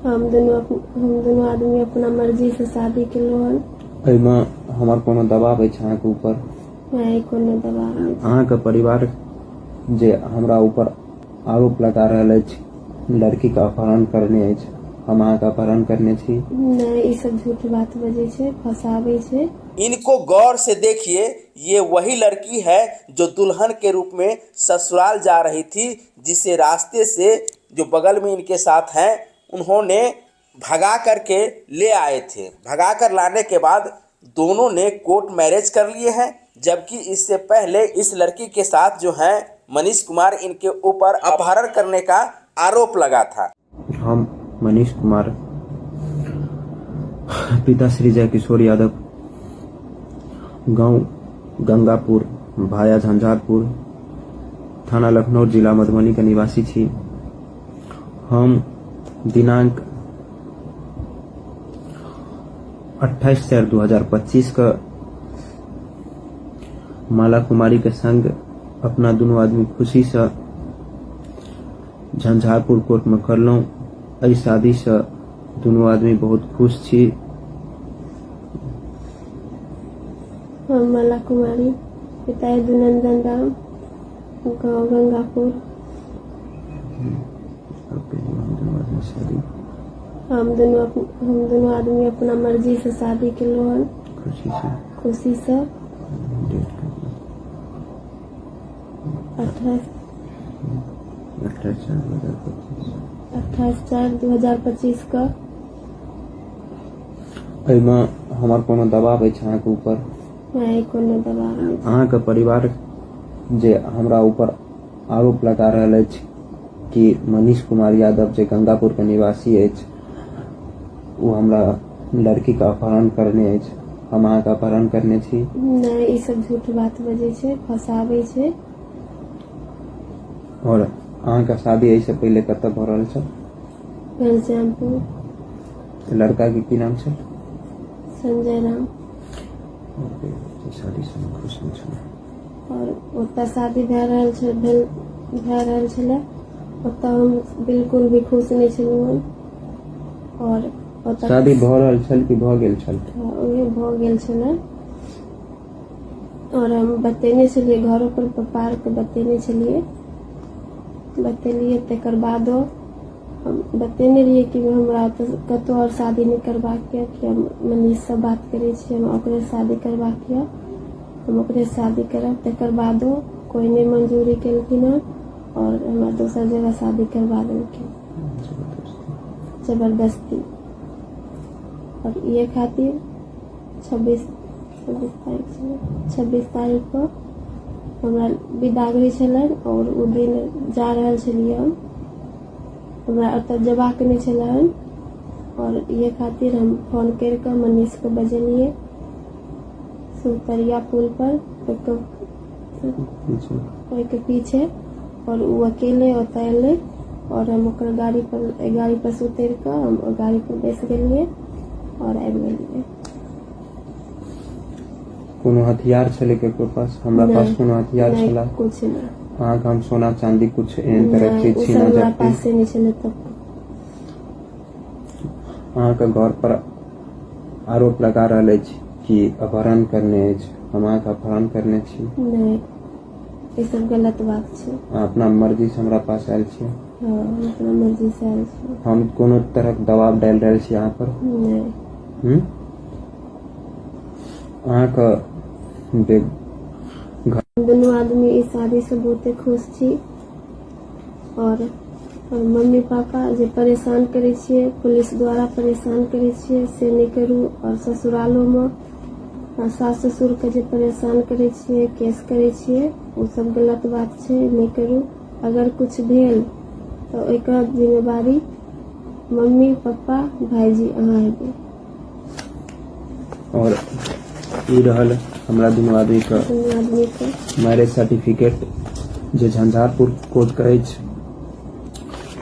हम दुनू आदमी अपना मर्जी से शादी केलहुँ हन। एहिमे हमर कोनो दबाव अछि अहाँके ऊपर? नहि, कोनो दबाव नहि। अहाँके परिवार जे हमरा ऊपर आरोप लगा रहल अछि, लड़कीके अपहरण करने अछि, हम अहाँके अपहरण करने छी? नहि, ई सब झूठ बात बजै छै, फसाबै छै। इनको गौर से देखिए, ये वही लड़की है जो दुल्हन के रूप में ससुराल जा रही थी, जिसे रास्ते से जो बगल में इनके साथ हैं उन्होंने भगा करके ले आए थे। भगा कर लाने के बाद दोनों ने कोर्ट मैरिज कर लिए हैं, जबकि इससे पहले इस लड़की के साथ जो है मनीष कुमार, इनके ऊपर अपहरण करने का आरोप लगा था। हम मनीष कुमार, पिता श्री जयकिशोर यादव, गांव गंगापुर, भाया झंझारपुर, थाना लखनऊ, जिला मधुबनी के निवासी छी। हम दिनांक 28/4/2025 के माला कुमारी के संग अपना दुनू आदमी खुशी से झंझारपुर कोर्ट में करलहुँ। एहि शादीसँ दुनू आदमी बहुत खुश छी। हम माला कुमारी, पिता यदुनंदन राम, गाँव गंगापुर। दुनू आदमी शादी हम दुनू आदमी अपना मर्जी से शादी केलहुँ हन। खुशीसँ। खुशीसँ। डेट? 28 28/4/2025। 28/4/2025 के। एहिमे हमर कोनो दबाव अछि अहाँके ऊपर? नहि, कोनो दबाव नहि। अहाँके परिवार जे हमरा ऊपर आरोप लगा रहल अछि कि मनीष कुमार यादव जे गंगापुरके निवासी अछि, ओ हमरा लड़कीके अपहरण करने अछि, हम अहाँके अपहरण करने छी? नहि, ई सब झूठ बात बजै छै, फसाबै छै। आओर अहाँके शादी एहिसँ पहिले कतऽ भऽ रहल छल? घनश्यामपुर। लड़काके की नाम छै? संजय राम। शादीसँ हम खुश नहि छलहुँ। आओर ओतऽ शादी भए रहल छै, भेल भए रहल छलै, ओतऽ हम बिल्कुल भी खुश नहि छलहुँ हन आओर ओतऽ शादी भऽ रहल छल कि भऽ गेल छल? उहे भऽ गेल छलै आओर हम बतेने छलियै घरो पर, पप्पा आरके बतेने छलियै। बतेलियै, तकर बादो हम बतेने रहियै कि हमरा तऽ कतहु आओर शादी नहि करबाक यऽ, कि हम मनीषसँ बात करै छी, हम ओकरे शादी करबाक यऽ, हम ओकरे शादी करब। तकर बादो कोइ नहि मंजूरी केलखिन हँ आओर हमरा दोसर जगह शादी करबा देलखिन जबरदस्ती। आओर इहे खातिर 26 तारीख छलै, 26 तारीखके हमरा विदागरी छलनि आओर ओ दिन जा रहल छलियै हम। हमरा ओतऽ जेबाक नहि छलै हन आओर इहे खातिर हम फोन करि कऽ मनीषके बजेलियै सुतरिया पुल पर, ओहिके ओहिके पीछे, आओर ओ अकेले ओतऽ एलै आओर हम ओकर गाड़ी पर से उतरि कऽ हम ओहि गाड़ी पर बैस गेलियै आओर आबि गेलियै। कोनो हथियार छलै ककरो पास? हमरा पास नहि। कोनो हथियार नहि। छलै? कुछ नहि। अहाँके हम सोना चाँदी कुछ एहन तरहक नहि, चीज ओ छीना सब हमरा झपटी? पासे नहि छलै तब। अहाँके घर पर आरोप लगा रहल अछि कि अपहरण करने अछि, हम अहाँके अपहरण करने छी? नहि, ई सब गलत बात छै। अहाँ अपना मर्जी से हमरा पास आयल छी? हँ, हम अपना मर्जी से आयल छी। हम कोनो तरहक दबाव डालि रहल छी अहाँ पर? नहि। अहाँके हम दुनू आदमी ई शादीसँ बहुते खुश छी आओर मम्मी पापा जे परेशान करै छियै, पुलिस द्वारा परेशान करै छियै, से नहि करू। आओर ससुरालोमे सास ससुरके जे परेशान करै छियै, केस करै छियै, ओ सब गलत बात छै, नहि करू। अगर कुछ भेल तऽ ओहिके जिम्मेवारी मम्मी, पप्पा, भाईजी, अहाँ हेबै। आओर ई रहल हमरा दुनू आदमीके दुनू आदमीके मैरिज सर्टिफिकेट, जे झंझारपुर कोर्ट के अछि।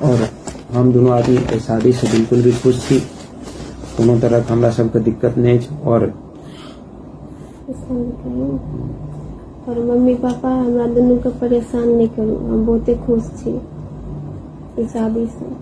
आओर हम दुनू आदमी एहि शादीसँ बिल्कुल भी खुश छी। कोनो तरहक हमरा सबके दिक्कत नहि अछि आओर आओर मम्मी पापा, हमरा दुनूके परेशान नहि करू। हम बहुते खुश छी ई शादीसँ।